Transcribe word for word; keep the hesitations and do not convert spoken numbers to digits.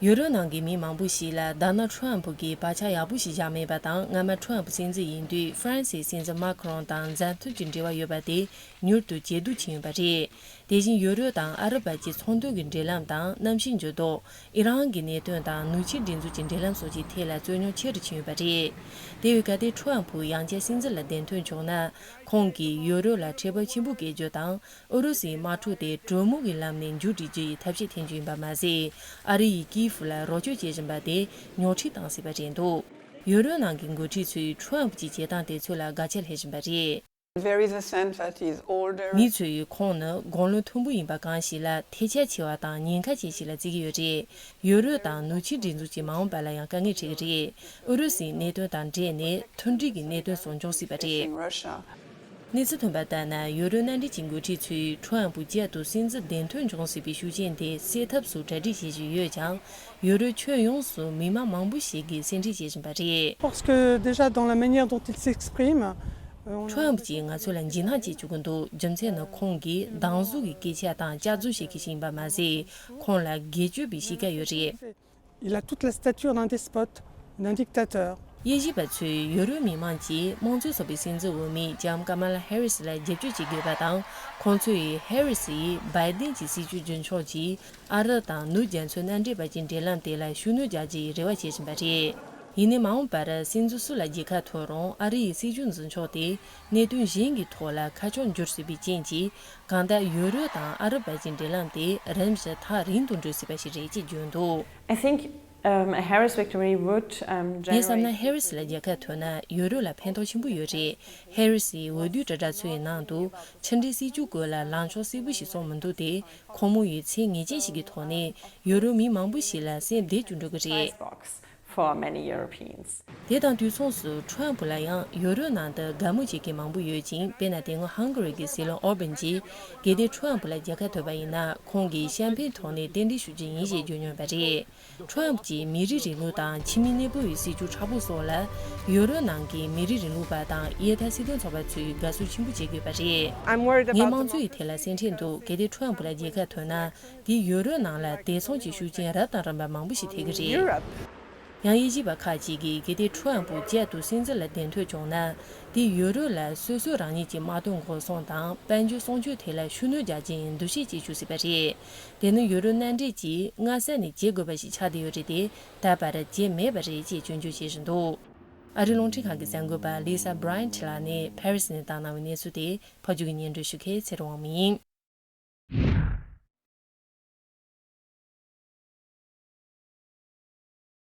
ཡུ་རོབ་ནང་གི་མི་མང་པོ་ཞིག་ལ་ཌོ་ནལ་ཊམ་ཕུ་གིས་བག་ཆགས་ཡག་པོ་ཞིག་བཞག་མེད་པ་དང་། སྔ་མ་ཊམ་ཕུ་སྲིད་འཛིན་ཡིན་དུས་ཧྥ་རན་སིའི་སྲིད་འཛིན་མཱ་ཁི་རོང་དང་མཛའ་མཐུན་གྱི་འབྲེལ་བ་ཡོད་པ་དེ་མྱུར་དུ་ཇེ་སྡུག་ཕྱིན་ཡོད་པ་རེད། དེ་བཞིན་ཡུ་རོབ་དང་ཨ་རབ་བར་གྱི་ཚོང་དོན་གྱི་འབྲེལ་ལམ་དང་། གནམ་གཤིས་འགྱུར་ལྡོག་ཨི་རན་གྱི་གནད་དོན་དང་། ནུས་ཆེའི་སྒྲིག་འཛུགས་ཀྱི་འབྲེལ་ལམ་སོགས་ཀྱི་ཐད་ལ་རྩོད་རྙོག་ཆེ་རུ་ཕྱིན་ཡོད་པ་རེད། དེ་བས་གལ་ཏེ་ཊམ་ཕུ་ཡང་བསྐྱར་སྲིད་འཛིན་ལ་བདམས་ཐོན་བྱུང་ན། ཁོང་གིས་ཡུ་རོབ་ལ་ཁྲལ་འབབ་ཆེན་པོ་བཀལ་རྒྱུ་དང་། ཨུ་རུ་སུའི་དམག་འཁྲུག་དེ་གྲོས་མོལ་གྱི་ལམ་ནས་མཇུག་སྒྲིལ་རྒྱུ་ཡི་ཐབས་ཤེས་འཐེན་རྒྱུ་ཡིན་པ་མ་ཟད། ཨ་རི་ཡིས་ཀིའེ་ལ་རོགས་སྐྱོར་བྱེད་བཞིན་པ་དེ་ཉོག་འཕྲི་བཏང་སྲིད་པ་རེད་འདུག་ཡུ་རོབ་ནང་གི་འགོ་ཁྲིད་ཚོས་ཊམ་ཕུ་གྱི་བྱེད་སྟངས་དེ་ཚོ་ལ་དགག་བྱ་སླེབས་བཞིན་པ་རེད། There is a sense that he is older. མི་ཚོས་ཁོང་ནི་དགུང་ལོ་མཐོན་པོ་ཡིན་པ་གང་ཞིག་ལ་ཐལ་ཆ་ཆེ་བ་དང་ཉེན་ཁ་ཅན་ཞིག་ལ་བརྩི་གི་ཡོད་རེད། ཡུ་རོབ་དང་ནུབ་ཕྱོགས་སྒྲིག་འཛུགས་ཀྱི་མ་འོངས་པ་ལ་ཡང་དཀའ་ངལ་འཕྲད་ཀྱི་རེད། ཨུ་རུ་སུའི་གནད་དོན་དང་འབྲེལ་ནས་མཐུན་སྒྲིལ་གྱི་གནད་དོན་སོགས་འབྱུང་སྲིད་པ་རེད། In Russia. གནས་ཚུལ་ཐོན་པ་ལྟར་ན། ཡུ་རོབ་མནའ་འབྲེལ་གྱི་འགོ་ཁྲིད་ཚོས་ཊམ་ཕུ་བསྐྱར་དུ་སྲིད་འཛིན་བདམས་ཐོན་འབྱུང་སྲིད་པའི་ཤུགས་རྐྱེན་དེ་སེལ་ཐབས་སུ་གྲ་སྒྲིག་བྱེད་བཞིན་ཡོད་ཀྱང་། ཡུ་རོབ་ཁྱོན་ཡོངས་སུ་མི་མང་མང་པོ་ཞིག་གིས་སེམས་ཁྲལ་བྱེད་བཞིན་པ་རེད། Parce que déjà dans la manière dont il s'exprime, euh, on a ཊམ་ཕུ་གྱིས་ང་ཚོ་ལ་འཇིགས་སྣང་སྐྱེ་བཅུག་གི་འདུག་རྒྱུ་མཚན་ནི་ཁོང་གིས་སྡང་ཟུག་གི་སྐད་ཆ་དང་སྐྱག་རྫུན་བཤད་མཁན་ཞིག་ཡིན་པ་མ་ཟད། ཁོང་ལ་སྒེར་གཅོད་པའི་གཤིས་ཀ་ཡོད་རེད། Il a toute la stature d'un despote, d'un dictateur. དབྱེ་ཞིབ་པ་ཚོས་ཡུ་རོབ་མི་མང་གིས་དམངས་གཙོའི་ཚོགས་པའི་སྲིད་འཛིན་འོས་མི་ལྕམ་ཀ་མ་ལ་ཧེ་རིས་ལ་རྒྱབ་སྐྱོར་བྱེད་དགོས་པ་དང་། ཁོང་ཚོས་ཧེ་རིས་ཡིས་བྷའི་ཏིན་གྱི་སྲིད་བྱུས་རྒྱུན་འཁྱོངས་ཀྱིས་ཨ་རི་དང་ནུབ་རྒྱ་མཚོའི་མནའ་འབྲེལ་བར་གྱི་འབྲེལ་ལམ་དེ་ལ་ཤུགས་སྣོན་རྒྱག་རྒྱུའི་རེ་བ་བྱེད་བཞིན་པ་རེད། ཡིན་ནའི་མ་འོངས་པར་སྲིད་འཛིན་སུ་ལ་རྒྱལ་ཁ་ཐོབ་རུང་། ཨ་རི་ཡི་སྲིད་བྱུས་འཛིན་ཕྱོགས་དེ་གནད་དོན་གཞན་གྱི་ཐོག་ལ་ཁ་ཕྱོགས་འགྱུར་སྲིད་པའི་རྐྱེན་གྱིས། གང་ལྟར་ཡུ་རོབ་དང་ཨ་རབ་བར་གྱི་འབྲེལ་ལམ་དེ་རིམ་བཞིན་ཐག་རིང་དུ་འགྲོ་སྲིད་པ་ཞིག་རེད་ཅེས་བརྗོད་འདུག I think, um, a Harris victory would, um, ངས་བསམ་ན། generate ཧེ་རིས་ལ་རྒྱལ་ཁ་ཐོབ་ན། ཡུ་རོབ་ལ་ཕན་ཐོགས་ཆེན་པོ་ཡོད་རེད། ཧེ་རིས་ཡི་འོས་བསྡུའི་དྲིལ་བསྒྲགས་ཚོའི་ནང་དུ་ཕྱི་འབྲེལ་སྲིད་ཇུས་སྐོར་ལ་ལངས་ཕྱོགས་གསལ་པོ་ཞིག་བཟུང་མི་འདུག་སྟེ། ཁོང་མོ་ཡིས་ཚད་ངེས་ཅན་ཞིག་གི་ཐོག་ནས་ཡུ་རོབ་མི་མང་པོ་ཞིག་ལ་སེམས་བདེ་བཅུག་འགྲོ་གི་རེད། Icebox for many Europeans. དེ་དང་དུས་མཚུངས་སུ་ཊམ་ཕུ་ལ་ཡང་ཡུ་རོབ་ནང་དུ་དགའ་མོས་བྱེད་མཁན་མང་པོ་ཡོད་ཅིང་། དཔེར་ན། དེ་སྔོན་ཧང་ག་རི་གི་སྲིད་བློན་ཨོར་བན་གྱིས། གལ་ཏེ་ཊམ་ཕུ་ལ་རྒྱལ་ཁ་ཐོབ་པ་ཡིན་ན། ཁོང་གིས་ཤམ་པེན་འཐུང་ནས་རྟེན་འབྲེལ་ཞུ་རྒྱུ་ཡིན་ཞེས་བརྗོད་མྱོང་བ་རེད། ཊམ་ཕུ་གྱིས་མི་རིགས་རིང་ལུགས་དང་ཕྱི་མི་གནས་སྤོ་བའི་སྲིད་བྱུས་མཁྲེགས་པོ་སོགས་ལ། ཡུ་རོབ་ནང་གི་མི་རིགས་རིང་ལུགས་པ་དང་། གཡས་འཐག་སྲིད་དོན་ཚོགས་པ་ཚོས་དགའ་བསུ་ཆེན་པོ་བྱེད་དགོས་པ་རེད། I'm worried ངས་about དམངས་གཙོ་ཡི་ཐད་ལ་སེམས་ཁྲལ་འདུག་གལ་ཏེ་ཊམ་ཕུ་ལ་རྒྱལ་ཁ་ཐོབ་ན། དེས་ཡུ་རོབ་ནང་ལ་དེང་སང་གི་ཤུགས་རྐྱེན་རབ་དང་རིམ་པ་མང་པོ་ཞིག་ཐེབས་ཀྱི་རེད། Europe. ཡང་དབྱེ་ཞིབ་པ་ཁག་ཅིག་གིས། གལ་ཏེ་ཊམ་ཕུ་བསྐྱར་དུ་སྲིད་འཛིན་ལ་བདམས་ཐོན་བྱུང་ན། དེས་ཡུ་རོབ་ལ་སོ་སོ་རང་ཉིད་ཀྱི་དམག་དོན་འགོག་སྲུང་དང་། དཔལ་འབྱོར་སྲུང་སྐྱོབ་ཐད་ལ་ཤུགས་སྣོན་རྒྱག་རྒྱུ་ཡི་འདུ་ཤེས་སྐྱེ་བཅུག་སྲིད་པ་རེད། དེ་ནི་ཡུ་རོབ་མནའ་འབྲེལ་གྱིས་སྔ་ས་ནས་བྱེད་དགོས་པ་ཞིག་ཆགས་བསྡད་ཡོད་རེད་དེ། ད་བར་བྱེད་མེད་པ་རེད་ཅེས་སྐྱོན་བརྗོད་བྱེད་བཞིན་འདུག་ཨ་རིའི་རླུང་འཕྲིན་ཁང་གི་གསར་འགོད་པ་Lisa Bryant ལགས་ནས་ཕ་རི་སི་ནས་བཏང་གནང་བའི་གནས་ཚུལ་དེ་ཕབ་སྒྱུར་གྱིས་སྙན་སྒྲོན་ཞུ་མཁན་ཚེ་རིང་དབང་མོ་ཡིན།